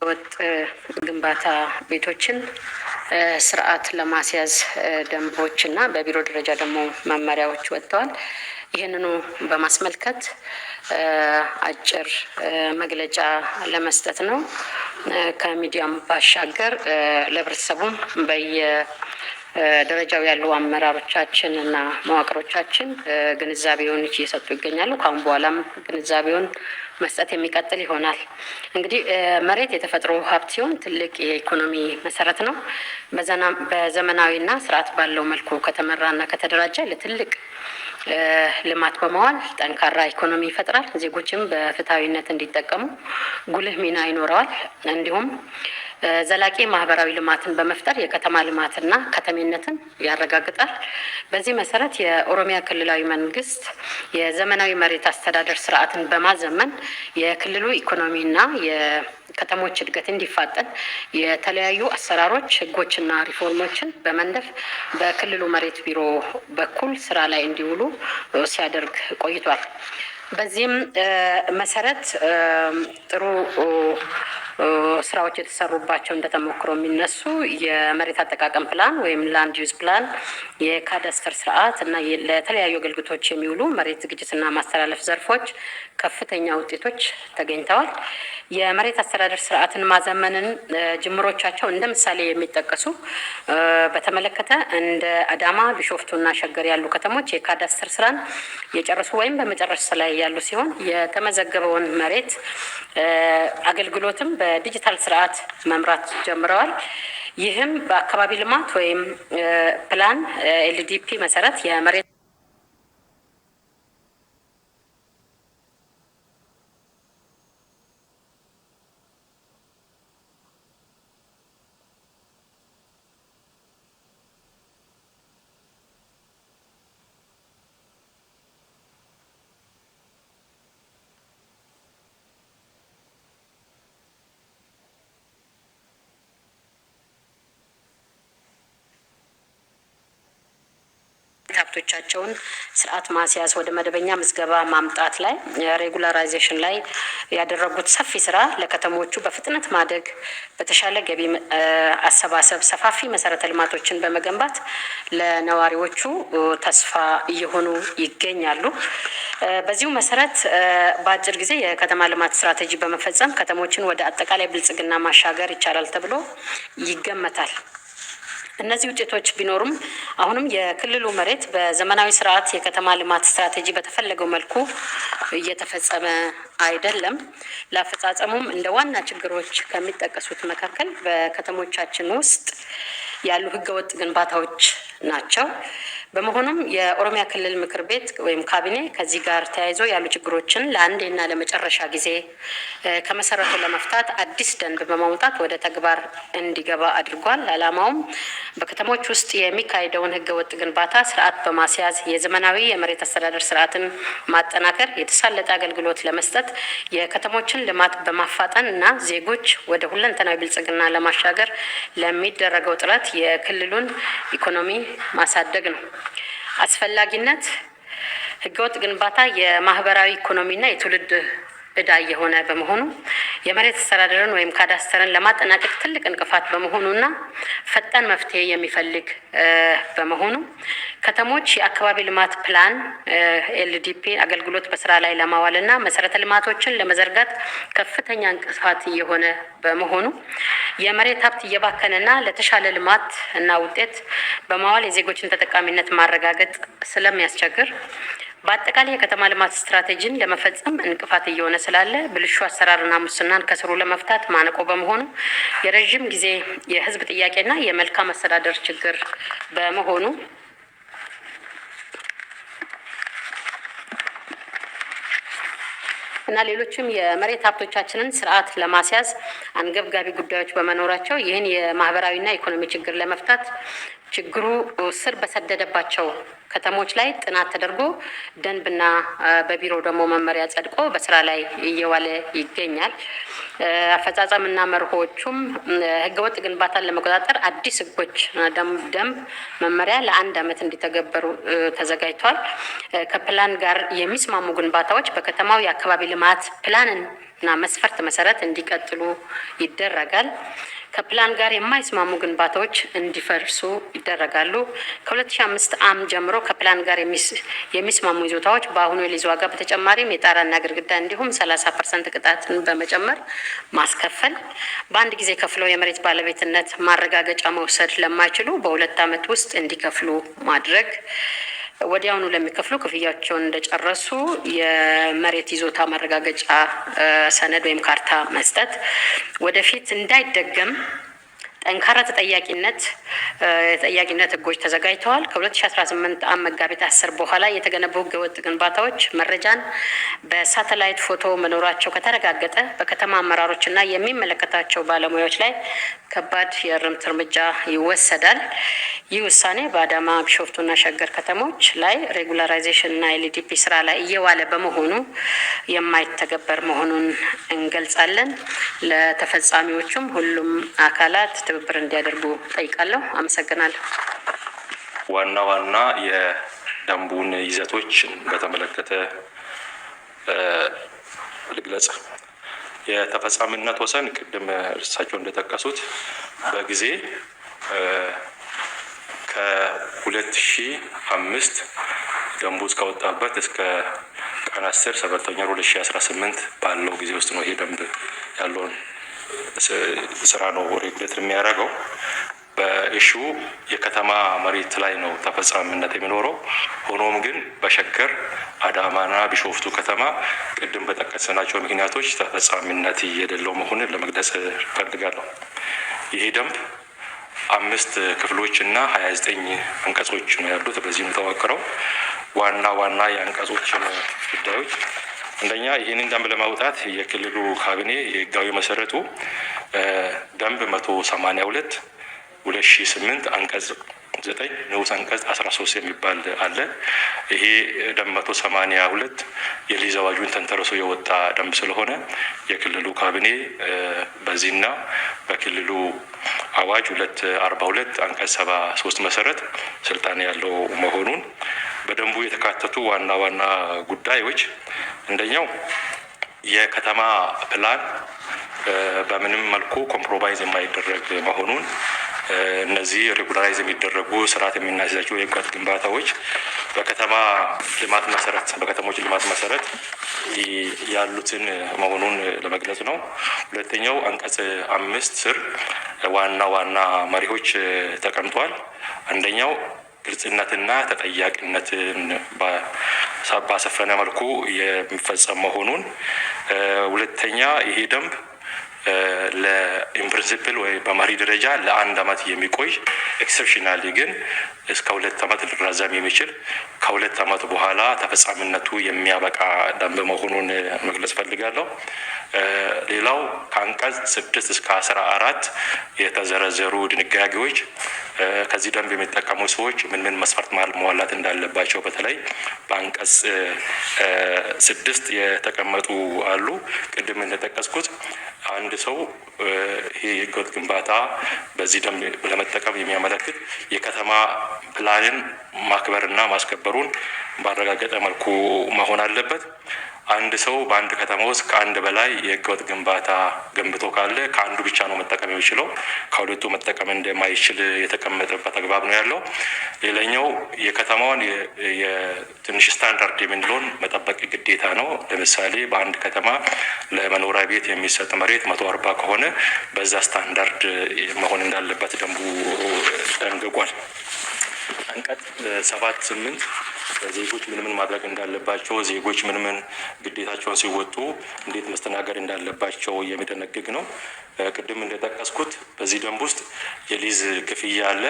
ወጥ ግንባታ ቤቶችን ስርዓት ለማስያዝ ደንቦች እና በቢሮ ደረጃ ደግሞ መመሪያዎች ወጥተዋል። ይህንኑ በማስመልከት አጭር መግለጫ ለመስጠት ነው። ከሚዲያም ባሻገር ለህብረተሰቡም በየደረጃው ያሉ አመራሮቻችን እና መዋቅሮቻችን ግንዛቤውን እየሰጡ ይገኛሉ። ከአሁን በኋላም ግንዛቤውን መስጠት የሚቀጥል ይሆናል። እንግዲህ መሬት የተፈጥሮ ሀብት ሲሆን ትልቅ የኢኮኖሚ መሰረት ነው። በዘመናዊና ስርዓት ባለው መልኩ ከተመራና ከተደራጀ ለትልቅ ልማት በመዋል ጠንካራ ኢኮኖሚ ይፈጥራል። ዜጎችም በፍትሐዊነት እንዲጠቀሙ ጉልህ ሚና ይኖረዋል። እንዲሁም ዘላቂ ማህበራዊ ልማትን በመፍጠር የከተማ ልማትና ከተሜነትን ያረጋግጣል። በዚህ መሰረት የኦሮሚያ ክልላዊ መንግስት የዘመናዊ መሬት አስተዳደር ስርዓትን በማዘመን የክልሉ ኢኮኖሚና የከተሞች እድገት እንዲፋጠን የተለያዩ አሰራሮች፣ ህጎችና ሪፎርሞችን በመንደፍ በክልሉ መሬት ቢሮ በኩል ስራ ላይ እንዲውሉ ሲያደርግ ቆይቷል። በዚህም መሰረት ጥሩ ስራዎች የተሰሩባቸው እንደተሞክሮ የሚነሱ የመሬት አጠቃቀም ፕላን ወይም land use plan፣ የካዳስተር ስርዓት እና ለተለያዩ አገልግሎቶች የሚውሉ መሬት ዝግጅትና ማስተላለፍ ዘርፎች ከፍተኛ ውጤቶች ተገኝተዋል። የመሬት አስተዳደር ስርዓትን ማዘመንን ጅምሮቻቸው እንደ ምሳሌ የሚጠቀሱ በተመለከተ እንደ አዳማ፣ ቢሾፍቱና ሸገር ያሉ ከተሞች የካዳስተር ስራን የጨረሱ ወይም በመጨረስ ላይ ያሉ ሲሆን የተመዘገበውን መሬት አገልግሎትም በዲጂታል ስርዓት መምራት ጀምረዋል። ይህም በአካባቢ ልማት ወይም ፕላን LDP መሰረት የመሬት ሀብቶቻቸውን ስርዓት ማስያዝ ወደ መደበኛ ምዝገባ ማምጣት ላይ regularization ላይ ያደረጉት ሰፊ ስራ ለከተሞቹ በፍጥነት ማደግ፣ በተሻለ ገቢ አሰባሰብ፣ ሰፋፊ መሰረተ ልማቶችን በመገንባት ለነዋሪዎቹ ተስፋ እየሆኑ ይገኛሉ። በዚሁ መሰረት በአጭር ጊዜ የከተማ ልማት ስትራቴጂ በመፈጸም ከተሞችን ወደ አጠቃላይ ብልጽግና ማሻገር ይቻላል ተብሎ ይገመታል። እነዚህ ውጤቶች ቢኖሩም አሁንም የክልሉ መሬት በዘመናዊ ስርዓት የከተማ ልማት ስትራቴጂ በተፈለገው መልኩ እየተፈጸመ አይደለም። ለአፈጻጸሙም እንደ ዋና ችግሮች ከሚጠቀሱት መካከል በከተሞቻችን ውስጥ ያሉ ህገወጥ ግንባታዎች ናቸው። በመሆኑም የኦሮሚያ ክልል ምክር ቤት ወይም ካቢኔ ከዚህ ጋር ተያይዞ ያሉ ችግሮችን ለአንዴና ለመጨረሻ ጊዜ ከመሰረቱ ለመፍታት አዲስ ደንብ በማውጣት ወደ ተግባር እንዲገባ አድርጓል። ዓላማውም በከተሞች ውስጥ የሚካሄደውን ህገወጥ ግንባታ ስርዓት በማስያዝ የዘመናዊ የመሬት አስተዳደር ስርዓትን ማጠናከር፣ የተሳለጠ አገልግሎት ለመስጠት፣ የከተሞችን ልማት በማፋጠን እና ዜጎች ወደ ሁለንተናዊ ብልጽግና ለማሻገር ለሚደረገው ጥረት የክልሉን ኢኮኖሚ ማሳደግ ነው። አስፈላጊነት ህገወጥ ግንባታ የማህበራዊ ኢኮኖሚና የትውልድ ዕዳ እየሆነ በመሆኑ፣ የመሬት አስተዳደርን ወይም ካዳስተርን ለማጠናቀቅ ትልቅ እንቅፋት በመሆኑና ፈጣን መፍትሄ የሚፈልግ በመሆኑ፣ ከተሞች የአካባቢ ልማት ፕላን LDP አገልግሎት በስራ ላይ ለማዋልና መሰረተ ልማቶችን ለመዘርጋት ከፍተኛ እንቅፋት እየሆነ በመሆኑ፣ የመሬት ሀብት እየባከነና ለተሻለ ልማት እና ውጤት በማዋል የዜጎችን ተጠቃሚነት ማረጋገጥ ስለሚያስቸግር፣ በአጠቃላይ የከተማ ልማት ስትራቴጂን ለመፈጸም እንቅፋት እየሆነ ስላለ፣ ብልሹ አሰራርና ሙስናን ከስሩ ለመፍታት ማነቆ በመሆኑ፣ የረዥም ጊዜ የሕዝብ ጥያቄና የመልካም አስተዳደር ችግር በመሆኑ እና ሌሎችም የመሬት ሀብቶቻችንን ስርዓት ለማስያዝ አንገብጋቢ ጉዳዮች በመኖራቸው ይህን የማህበራዊና ኢኮኖሚ ችግር ለመፍታት ችግሩ ስር በሰደደባቸው ከተሞች ላይ ጥናት ተደርጎ ደንብና በቢሮ ደግሞ መመሪያ ጸድቆ በስራ ላይ እየዋለ ይገኛል። አፈጻጸምና መርሆቹም ህገወጥ ግንባታን ለመቆጣጠር አዲስ ህጎች፣ ደንብ፣ መመሪያ ለአንድ ዓመት እንዲተገበሩ ተዘጋጅቷል። ከፕላን ጋር የሚስማሙ ግንባታዎች በከተማው የአካባቢ ልማት ፕላንን እና መስፈርት መሰረት እንዲቀጥሉ ይደረጋል። ከፕላን ጋር የማይስማሙ ግንባታዎች እንዲፈርሱ ይደረጋሉ። ከ2005 ዓ.ም ጀምሮ ከፕላን ጋር የሚስማሙ ይዞታዎች በአሁኑ የሊዝ ዋጋ በተጨማሪም የጣራና ግድግዳ እንዲሁም 30% ቅጣትን በመጨመር ማስከፈል፣ በአንድ ጊዜ ከፍለው የመሬት ባለቤትነት ማረጋገጫ መውሰድ ለማይችሉ በ2 ዓመት ውስጥ እንዲከፍሉ ማድረግ፣ ወዲያውኑ ለሚከፍሉ ክፍያቸውን እንደጨረሱ የመሬት ይዞታ ማረጋገጫ ሰነድ ወይም ካርታ መስጠት፣ ወደፊት እንዳይደገም ጠንካራ ተጠያቂነት ህጎች ተዘጋጅተዋል። ከ2018 ዓ.ም መጋቢት 10 በኋላ የተገነቡ ህገወጥ ግንባታዎች መረጃን በሳተላይት ፎቶ መኖራቸው ከተረጋገጠ በከተማ አመራሮችና የሚመለከታቸው ባለሙያዎች ላይ ከባድ የእርምት እርምጃ ይወሰዳል። ይህ ውሳኔ በአዳማ፣ ቢሾፍቱና ሸገር ከተሞች ላይ regularization እና LDP ስራ ላይ እየዋለ በመሆኑ የማይተገበር መሆኑን እንገልጻለን። ለተፈጻሚዎቹም ሁሉም አካላት ትብብር እንዲያደርጉ ጠይቃለሁ። አመሰግናለሁ። ዋና ዋና የደንቡን ይዘቶች በተመለከተ ልግለጽ። የተፈጻሚነት ወሰን ቅድም እርሳቸው እንደጠቀሱት በጊዜ ከ2005 ደንቡ እስከወጣበት እስከ ቀን 10 7ኛ 2018 ባለው ጊዜ ውስጥ ነው። ይሄ ደንብ ያለውን ስራ ነው regulate የሚያደርገው። በ issue የከተማ መሬት ላይ ነው ተፈጻሚነት የሚኖረው። ሆኖም ግን በሸገር፣ አዳማና ቢሾፍቱ ከተማ ቅድም በጠቀስናቸው ምክንያቶች ተፈጻሚነት የሌለው መሆኑን ለመግለጽ እፈልጋለሁ። ይሄ ደንብ አምስት ክፍሎች እና 29 አንቀጾች ነው ያሉት። በዚህ ነው የተዋቀረው። ዋና ዋና የአንቀጾችን ጉዳዮች፣ አንደኛ ይህንን ደንብ ለማውጣት የክልሉ ካቢኔ የህጋዊ መሰረቱ ደንብ 182 2008 አንቀጽ 9 ንዑስ አንቀጽ 13 የሚባል አለ። ይሄ ደንብ 182 የሊዝ አዋጁን ተንተርሶ የወጣ ደንብ ስለሆነ የክልሉ ካቢኔ በዚህና በክልሉ አዋጅ 242 አንቀጽ 73 መሰረት ስልጣን ያለው መሆኑን፣ በደንቡ የተካተቱ ዋና ዋና ጉዳዮች፣ አንደኛው የከተማ ፕላን በምንም መልኩ compromise የማይደረግ መሆኑን፣ እነዚህ regularize የሚደረጉ ስርዓት የምናስይዛቸው የህገወጥ ግንባታዎች በከተማ ልማት መሰረት በከተሞች ልማት መሰረት ያሉትን መሆኑን ለመግለጽ ነው። ሁለተኛው አንቀጽ 5 ስር ዋና ዋና መሪዎች ተቀምጧል። አንደኛው ግልጽነትና ተጠያቂነትን ባሰፈነ መልኩ የሚፈጸም መሆኑን፣ ሁለተኛ ይሄ ደንብ ለ in principle ወይ በመሪ ደረጃ ለአንድ አመት የሚቆይ፣ exceptionally ግን እስከ 2 አመት ሊራዘም የሚችል፣ ከ2 አመት በኋላ ተፈጻሚነቱ የሚያበቃ ደንብ መሆኑን መግለጽ ፈልጋለሁ። ሌላው ከአንቀጽ 6 እስከ 14 የተዘረዘሩ ድንጋጌዎች ከዚህ ደንብ የሚጠቀሙ ሰዎች ምን ምን መስፈርት ማሟላት እንዳለባቸው በተለይ በአንቀጽ 6 የተቀመጡ አሉ። ቅድም እንደጠቀስኩት አንድ ሰው ይሄ የህገወጥ ግንባታ በዚህ ደንብ ለመጠቀም የሚያመለክት የከተማ ፕላንን ማክበርና ማስከበሩን ባረጋገጠ መልኩ መሆን አለበት። አንድ ሰው በአንድ ከተማ ውስጥ ከአንድ በላይ የህገወጥ ግንባታ ገንብቶ ካለ ከአንዱ ብቻ ነው መጠቀም የሚችለው፣ ከሁለቱ መጠቀም እንደማይችል የተቀመጠበት አግባብ ነው ያለው። ሌላኛው የከተማዋን የትንሽ ስታንዳርድ የምንለውን መጠበቅ ግዴታ ነው። ለምሳሌ በአንድ ከተማ ለመኖሪያ ቤት የሚሰጥ መሬት 140 ከሆነ በዛ ስታንዳርድ መሆን እንዳለበት ደንቡ ደንግጓል። አንቀጽ 7፣ 8 ዜጎች ምን ምን ማድረግ እንዳለባቸው፣ ዜጎች ምን ምን ግዴታቸውን ሲወጡ እንዴት መስተናገድ እንዳለባቸው የሚደነግግ ነው። ቅድም እንደጠቀስኩት በዚህ ደንብ ውስጥ የሊዝ ክፍያ አለ።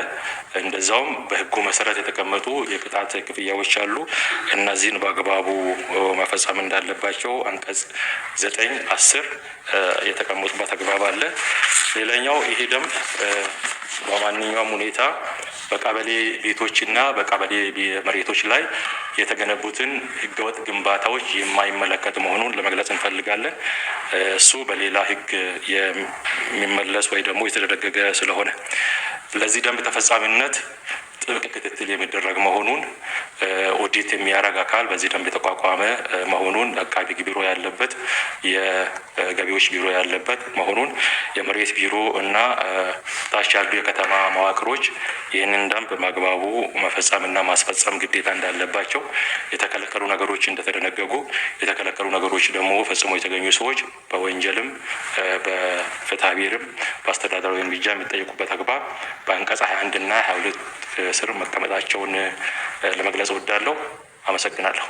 እንደዛውም በሕጉ መሰረት የተቀመጡ የቅጣት ክፍያዎች አሉ። እነዚህን በአግባቡ መፈጸም እንዳለባቸው አንቀጽ 9፣ 10 የተቀመጡበት አግባብ አለ። ሌላኛው ይሄ ደንብ በማንኛውም ሁኔታ በቀበሌ ቤቶችና በቀበሌ መሬቶች ላይ የተገነቡትን ህገወጥ ግንባታዎች የማይመለከት መሆኑን ለመግለጽ እንፈልጋለን። እሱ በሌላ ህግ የሚመለስ ወይ ደግሞ የተደነገገ ስለሆነ፣ ለዚህ ደንብ ተፈጻሚነት ጥብቅ ክትትል የሚደረግ መሆኑን፣ ኦዲት የሚያደርግ አካል በዚህ ደንብ የተቋቋመ መሆኑን፣ አቃቢ ሕግ ቢሮ ያለበት ገቢዎች ቢሮ ያለበት መሆኑን፣ የመሬት ቢሮ እና ታች ያሉ የከተማ መዋቅሮች ይህንን ደንብ በአግባቡ መፈጸምና ማስፈጸም ግዴታ እንዳለባቸው፣ የተከለከሉ ነገሮች እንደተደነገጉ፣ የተከለከሉ ነገሮች ደግሞ ፈጽሞ የተገኙ ሰዎች በወንጀልም በፍትሐ ብሔርም በአስተዳደራዊ እርምጃ የሚጠየቁበት አግባብ በአንቀጽ 21 እና 22 ስር መቀመጣቸውን ለመግለጽ እወዳለሁ። አመሰግናለሁ።